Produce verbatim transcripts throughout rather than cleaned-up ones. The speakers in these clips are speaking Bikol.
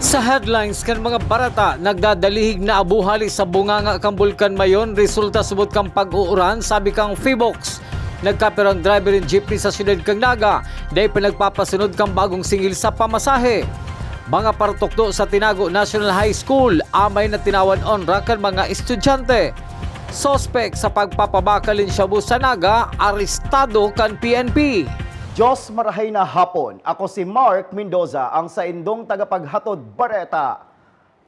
Sa headlines kan mga bareta, nagdadalihig na abo hali sa bunganga kan Bulkan Mayon, resulta subot kan pag-uuran, sabi kan Phivolcs. Nagkapirang driver nin jeepney sa siyudad kan Naga, dai pa nagpapasunod kan bagong singil sa pamasahe. Mga paratukdo sa Tinago National High School, amay na tinawan onra kan mga estudyante. Suspek sa pagpapabakal nin shabu sa Naga, arestado kan P N P. Diyos marahay na hapon. Ako si Mark Mendoza, ang saindong tagapaghatod bareta.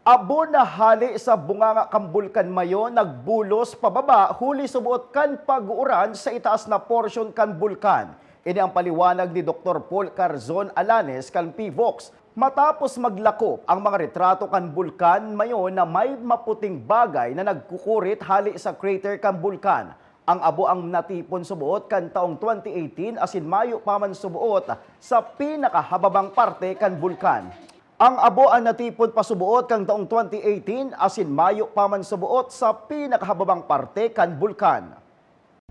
Abo na hali sa bunganga kan Bulkan Mayon nagbulos pababa huli suboot kan pag-uuran sa itaas na porsyon kan bulkan. Ini ang paliwanag ni Doktor Paul Carzon Alanes kan Phivolcs. Matapos maglakop ang mga retrato kan Bulkan Mayon na may maputing bagay na nagkukurit hali sa crater kan bulkan. Ang abo ang natipon suboot kan taong twenty eighteen asin mayo pa man suboot sa pinakahababang parte kan bulkan. Ang abo ang natipon pasuboot kan taong twenty eighteen asin mayo pa man suboot sa pinakahababang parte kan bulkan.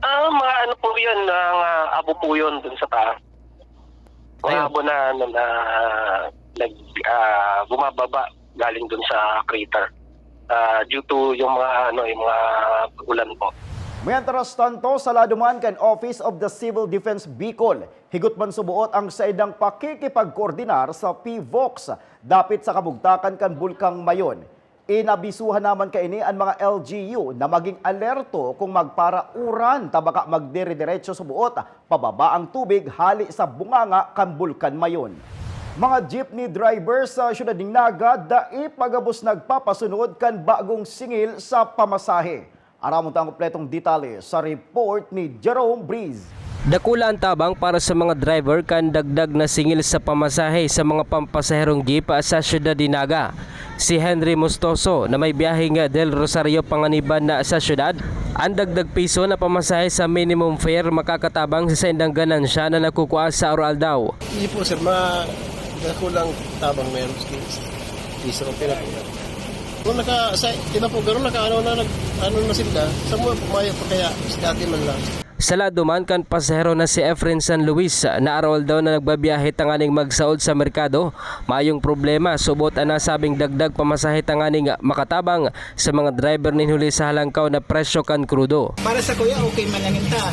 Ah, mga ano po yun, mga abo po yun dun sa taas. Mga Ayun. abo na, ano, na nag, ah, bumababa galing dun sa crater. Ah, due to yung mga, ano, yung mga ulan po. Mientras tanto, sa lado man kan Office of the Civil Defense Bicol, higot man suboot ang saindang pakikipagkoordinar sa Phivolcs dapit sa kabugtakan kan Bulkang Mayon. Inabisuhan naman kaini an mga L G U na maging alerto kung magparauran ta baka magdire-diretso suboot pababa ang tubig hali sa bunganga kan Bulkan Mayon. Mga jeepney driver sa siyudad nin Naga dai pa gabos nagpapasunod kan bagong singil sa pamasahe. Aramon ta an kompletong detalye sa report ni Jerome Breeze. Dakula an tabang para sa mga driver kan dagdag na singil sa pamasahe sa mga pampasaherong jeep sa siyudad nin Naga. Si Henry Mostoso, na may biyaheng Del Rosario, Panganiban na sa siyudad, an dagdag piso na pamasahe sa minimum fare makakatabang sa saindang ganansya na nagkukua sa araw-aldaw. Hindi po, sir. Ma-, dakulang tabang meron. Piso, okay na po. Kung naka-, sa, kinapugaron, naka-ano na, nag-, ano na sila. Sa mga pumayo pa kaya, sa dati man lang. Sa lado man kan pasahero na si Efren San Luis, na araw-aldaw na nagbabiyahe tanganing magsaod sa merkado, mayong problema subot an nasabing dagdag pamasahe tanganing makatabang sa mga driver nin huli sa halangkaw na presyo kan krudo. Para sa kuya, okay man lang ta.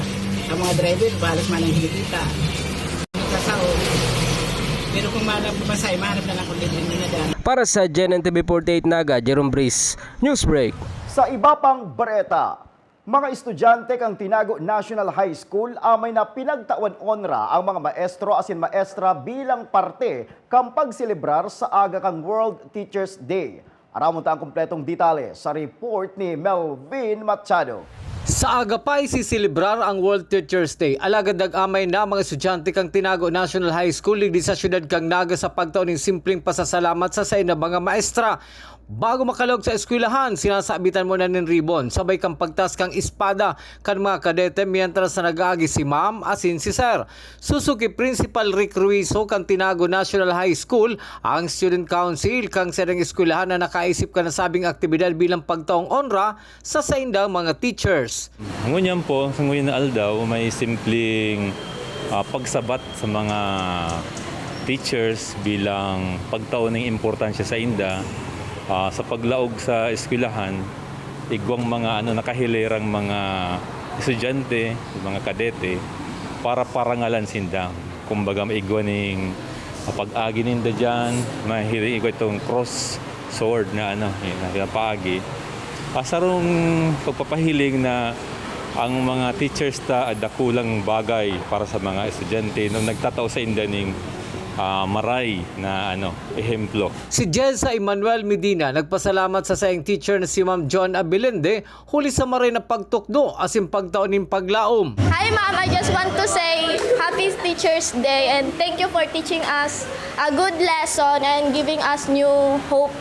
Ang mga driver, balos man ang hinikita. Sa sao. Pero kung mahanap ko masay, mahanap na lang kung libre na dyan. Para sa G N N T V forty-eight Naga, Jerome Breeze, Newsbreak. Sa iba pang bareta, mga estudyante kan Tinago National High School amay na pinagtawan onra ang mga maestro asin maestra bilang parte kan pagselebrar sa aga kan World Teachers Day. Aramon ta an kompletong detalye sa report ni Melvin Machado. Sa aga pa isiselebrar ang World Teachers Day, alagad nag-amay na ang mga estudyante kan Tinago National High School digdi sa siyudad kan Naga sa pagtao nin simpleng pasasalamat sa saindang mga maestra. Bago makalog sa eskwelahan, sinasabitan muna nin ribon, sabay kan pagtas kan espada kan mga kadete, mientras na nag-aagi si ma'am asin si sir. Susuki Principal Rick Ruizo kan Tinago National High School, ang Student Council kan saindang eskwelahan na nakaisip kan nasabing aktibidad bilang pagtaong onra sa saindang mga teachers. Ngunyan po, sa ngunyan na aldaw, may simpleng, ah, pagsabat sa mga teachers bilang pagtao ning importansya sa inda, ah, sa paglaog sa eskwelahan, igwang mga, ano, nakahilerang mga estudyante, mga kadete, para parangalan sinda. Kumbaga, maigwa ning, ah, pag-agi ninda diyan, mahiling igwa itong cross sword na, ano, yun, na pinapaagi. Ah, sarong pagpapahiling na ang mga teachers ta ay dakulang bagay para sa mga estudyante na nagtatao sa inda ning, ah, maray na, ano, ehemplo. Si Jezza Emmanuel Medina nagpasalamat sa saiyang teacher na si Ma'am John Abilinde huli sa maray na pagtukdo asin pagtao nin paglaom. Hi, Ma'am. I just want to say Happy Teacher's Day and thank you for teaching us a good lesson and giving us new hope.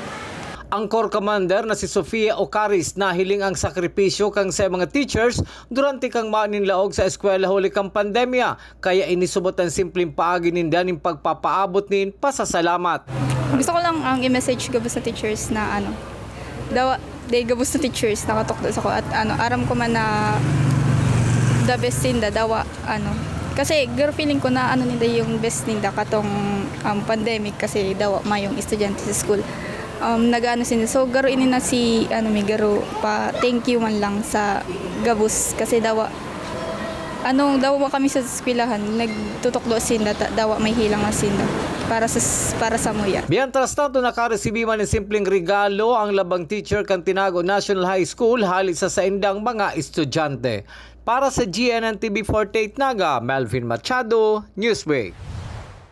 Ang Corps Commander na si Sofia Ocaris nahiling ang sakripisyo kan saiyang mga teachers durante kan mayo nin laog sa eskwela huli kan pandemya, kaya inisubot an simpleng paagi ninda nin pagpapaabot nin pasasalamat. Gusto ko lang ang i-message gabos sa teachers na, ano, dawa, dai gabos na teachers nakatukdo sako at, ano, aram ko man na the best sinda, dawa, ano. Kasi, garo feeling ko na, ano, ninda yung best ninda katong, um, pandemic kasi dawa mayong estudyante sa school. Um, nag-aano sinda. So, garo ini na si, ano, may garo pa, thank you man lang sa gabos. Kasi dawa, ano, dawa kami sa eskwelahan, nagtutukdo sinda, ta-, dawa may hilang na sinda para sa, para sa muya. Mientras tanto, nakaresibi man ng simpleng regalo ang labang teacher kan Tinago National High School hali sa saindang mga estudyante. Para sa G N N T V forty-eight Naga, Melvin Machado, Newsbreak.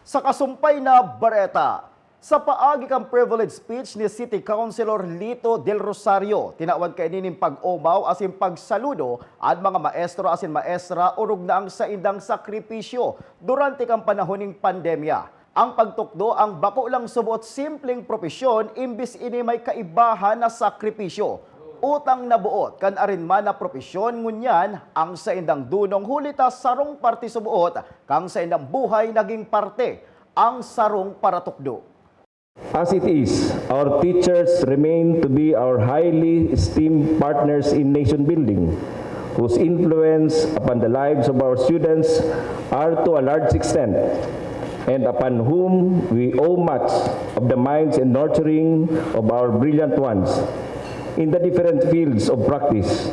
Sa kasumpay na bareta, sa paagi kan privilege speech ni City Councilor Lito Del Rosario, tinawan kaini nin pag-omaw asin pagsaludo an mga maestro asin maestra orog na ang saindang sakripisyo durante kan panahon nin pandemya. Ang pagtukdo an bako lang suboot simpleng propesyon, imbis ini may kaibahan na sakripisyo, utang na boot kan arin man na propesyon, ngunyan ang saindang dunong huli ta sarong parte suboot kan saindang buhay nagin parte ang sarong paratukdo. As it is, our teachers remain to be our highly esteemed partners in nation building, whose influence upon the lives of our students are to a large extent, and upon whom we owe much of the minds and nurturing of our brilliant ones in the different fields of practice,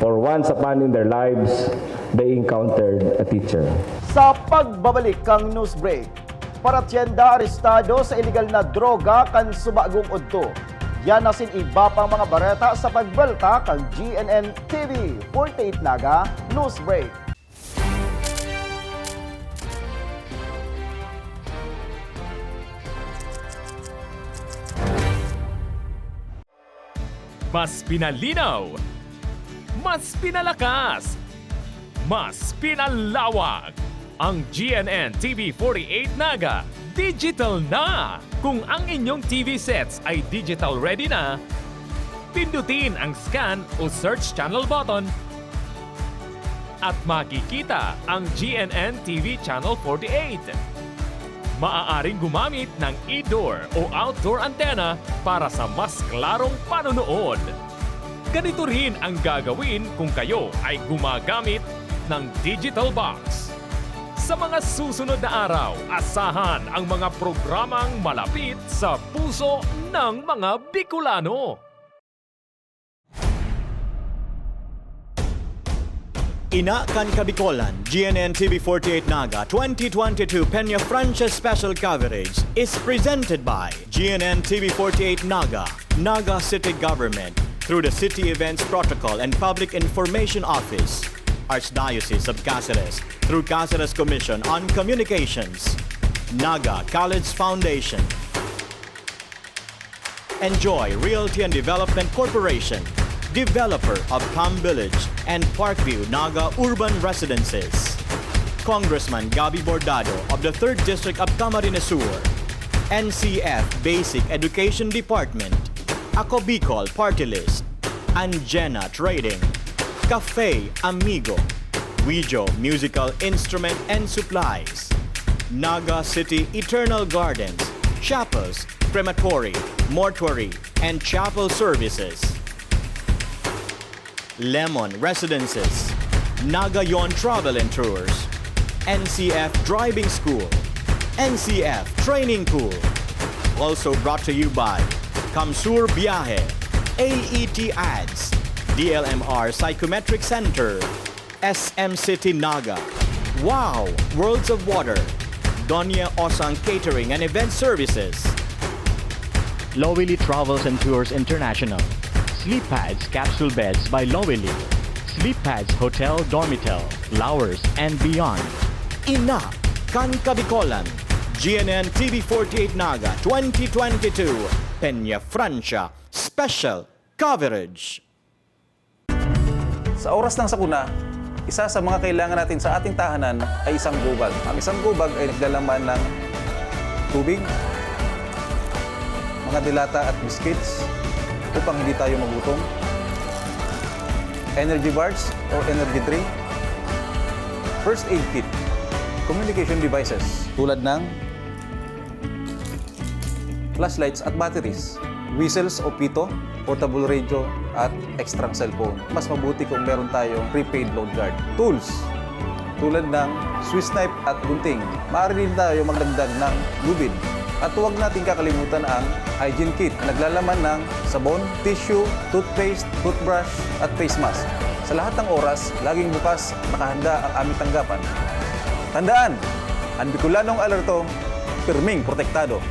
for once upon in their lives, they encountered a teacher. Sa pagbabalik kan news break, paratyenda arestado sa iligal na droga kan subagong udto. Yan asin iba pang mga bareta sa pagbelta kan G N N T V forty-eight Naga News Break. Mas pinalinaw, mas pinalakas, mas pinalawak. Ang G N N T V forty-eight Naga digital na! Kung ang inyong T V sets ay digital ready na, pindutin ang scan o search channel button at makikita ang G N N T V Channel forty-eight. Maaaring gumamit ng indoor o outdoor antenna para sa mas klarong panonood. Ganito rin ang gagawin kung kayo ay gumagamit ng digital box. Sa mga susunod na araw, asahan ang mga programang malapit sa puso ng mga Bicolano. Ina kan Kabikolan, G N N T V forty-eight Naga twenty twenty-two Peña Francia Special Coverage is presented by G N N T V forty-eight Naga, Naga City Government, through the City Events Protocol and Public Information Office, Archdiocese of Caceres, through Caceres Commission on Communications, Naga College Foundation. Enjoy Realty and Development Corporation, developer of Palm Village and Parkview Naga Urban Residences. Congressman Gabby Bordado of the third District of Camarines Sur. N C F Basic Education Department. Ako Bicol Party List. Anjena Trading. Cafe Amigo. Wijo Musical Instrument and Supplies. Naga City Eternal Gardens. Chapels, crematory, mortuary, and chapel services. Lemon Residences. Nagayon Travel and Tours. N C F Driving School. N C F Training Pool. Also brought to you by Kamsur Biyahe, A E T Ads, D L M R Psychometric Center, S M City Naga. Wow! Worlds of Water. Donya Osang Catering and Event Services. Lowili Travels and Tours International. Sleep Pads Capsule Beds by Lowili. Sleep Pads Hotel Dormitel, Lowers and Beyond. Ina kan Kabikolan, G N N T V forty-eight Naga twenty twenty-two, Peña Francia Special Coverage. Sa oras ng sakuna, isa sa mga kailangan natin sa ating tahanan ay isang gobag. Ang isang gobag ay naglalaman ng tubig, mga delata at biscuits upang hindi tayo magutom, energy bars or energy drink, first aid kit, communication devices tulad ng flashlights at batteries, whistles o pito, portable radio, at extrang cellphone. Mas mabuti kung meron tayong prepaid load guard. Tools, tulad ng Swiss knife at gunting. Maaari din tayo magdagdag ng lubid At huwag nating kakalimutan ang hygiene kit na naglalaman ng sabon, tissue, toothpaste, toothbrush at face mask. Sa lahat ng oras, laging bukas, nakahanda ang aming tanggapan. Tandaan, ang Bicolanong alerto, pirming protektado.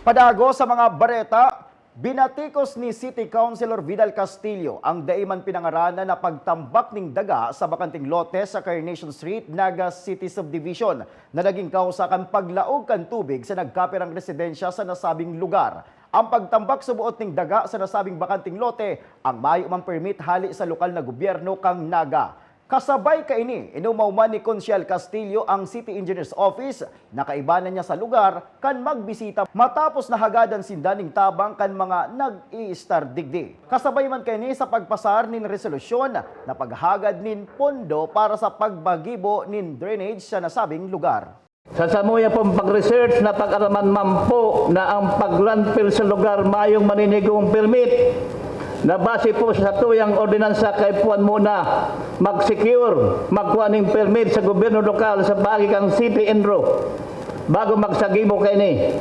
Padagos sa mga bareta, binatikos ni City Councilor Vidal Castillo ang dai man pinangaranan na pagtambak nin daga sa bakanteng lote sa Carnation Street, Naga City Subdivision, na naging kausa kan paglaog kan tubig sa nagkapirang residensya sa nasabing lugar. Ang pagtambak suboot nin daga sa nasabing bakanteng lote ang mayo mang permit hale sa lokal na gobyerno kan Naga. Kasabay kaini, inomaw man ni Konsehal Castillo ang City Engineer's Office na kaibanan niya sa lugar kan magbisita matapos na hagadan sinda nin tabang kan mga nag-iistar digdi. Kasabay man kaini sa pagpasar nin resolusyon na paghagad nin pondo para sa pagpagibo nin drainage sa nasabing lugar. Sa samuya pong pag-research, napag-araman man po na ang pag-landfill sa lugar mayong maninigong permit na base po sa satuyang ordinansa kaipuhan muna mag-secure, magkuha ning permit sa gobyerno lokal sa paagi kan City ENRO bago magsagibo kaini.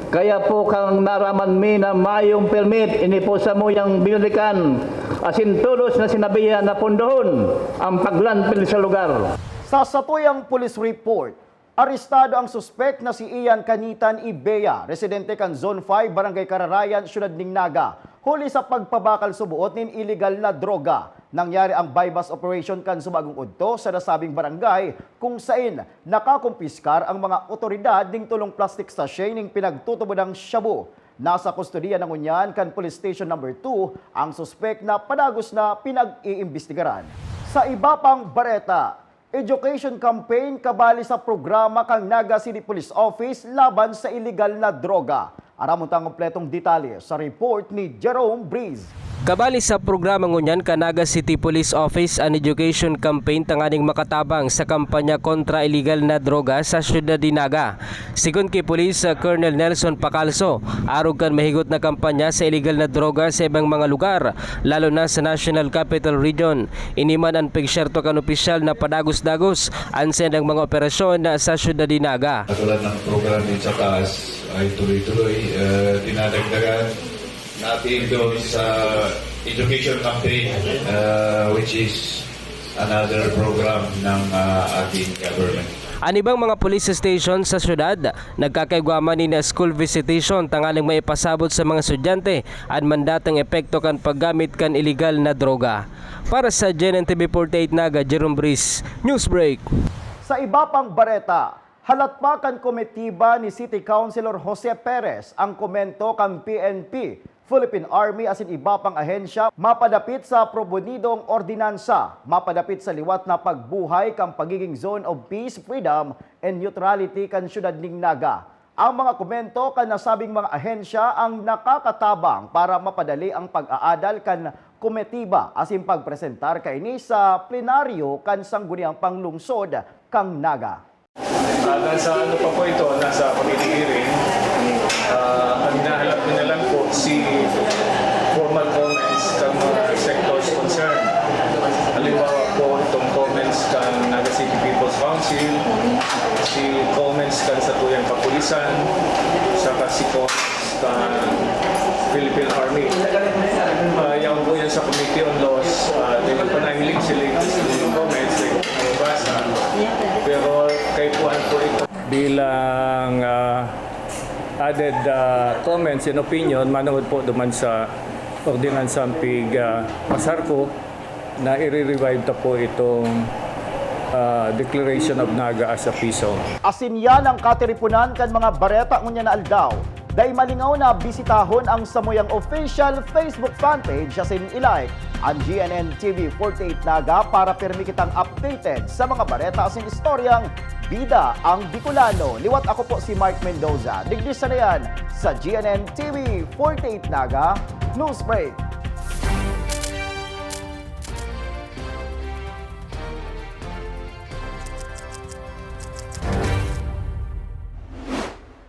Kaya po kan naaraman mi na mayong permit, ini po samuyang binalikan, asin tolos na sinabihan na pondohon ang pag-landfill sa lugar. Sa satuyang police report, arestado ang suspek na si Ian Canitan Ibea, residente kan Zone five, Barangay Cararayan, Syudad nin Naga, huli sa pagpabakal suboot nin iligal na droga. Nangyari ang buy-bust operation kan subagong udto sa nasabing barangay, kung sain nakakumpiskar ang mga otoridad ning tolong plastic sachet nin pinagtutubodang shabu. Nasa kustodiya na ngunyan kan Police Station Number two ang suspek na padagos na pinag-iimbestigaran. Sa iba pang bareta, education campaign kabali sa programa kan Naga City Police Office laban sa iligal na droga. Aramon ta ang kompletong detalye sa report ni Jerome Breeze. Kabali sa programa ngunyan kan Naga City Police Office an education campaign tanganing makatabang sa kampanya kontra iligal na droga sa siyudad nin Naga. Sigon ki Police Colonel Nelson Pacalso, arog kan mahigot na kampanya sa iligal na droga sa ibang mga lugar, lalo na sa National Capital Region, ini man an pigsyerto kan opisyal na padagos-dagos an saindang mga operasyon sa siyudad nin Naga. Katulad ng program din sa taas ay tuloy-tuloy, eh, dinadagdagan natin doon sa education campaign, eh, which is another program ng, ah, ating government. An ibang mga police station sa syudad, nagkakaigwa man nin school visitation tanganing maipasabot sa mga estudyante an mandatong epekto kan paggamit kan iligal na droga. Para sa G N N T V forty-eight Naga, Jerome Breeze, Newsbreak. Sa iba pang bareta, halat pa kan komitiba ni City Councilor Jose Perez ang komento kan P N P, Philippine Army asin iba pang ahensya mapadapit sa probonidong ordinansa, mapadapit sa liwat na pagbuhay kan pagiging zone of peace, freedom, and neutrality kan siyudad nin Naga. Ang mga komento kan nasabing mga ahensya ang nakakatabang para mapadali ang pag-aadal kan komitiba asin pagpresentar kaini sa plenaryo kan Sangguniang Panglungsod kan Naga. Ah, nasa ano pa po ito, nasa paghihiring. Ah, ang hinahanap nila lang po si formal comments ng mga sectors concerned. Halimbawa po, itong San, sa Kasiko, sa Philippine Army. Uh, yan po yan sa Committee on Laws. Uh, di ko pa nahiling sila yung comments, eh, nabasa. Pero kaipuhan po ito. Bilang uh, added uh, comments and opinion, manungod po duman sa ordinansang pig uh, pasar ko, na i-revive ta po itong uh, Declaration of Naga as a P S O. Asin yan ang katiripunan kan mga bareta ngunyan na aldaw. Dai malingaw na bisitahon ang samuyang official Facebook fanpage asin i-like ang G N N T V forty-eight Naga para pirmi kitang updated sa mga bareta asin istoryang bida ang Bicolano. Liwat ako po si Mark Mendoza. Digdi sa yan sa G N N T V forty-eight Naga News Break.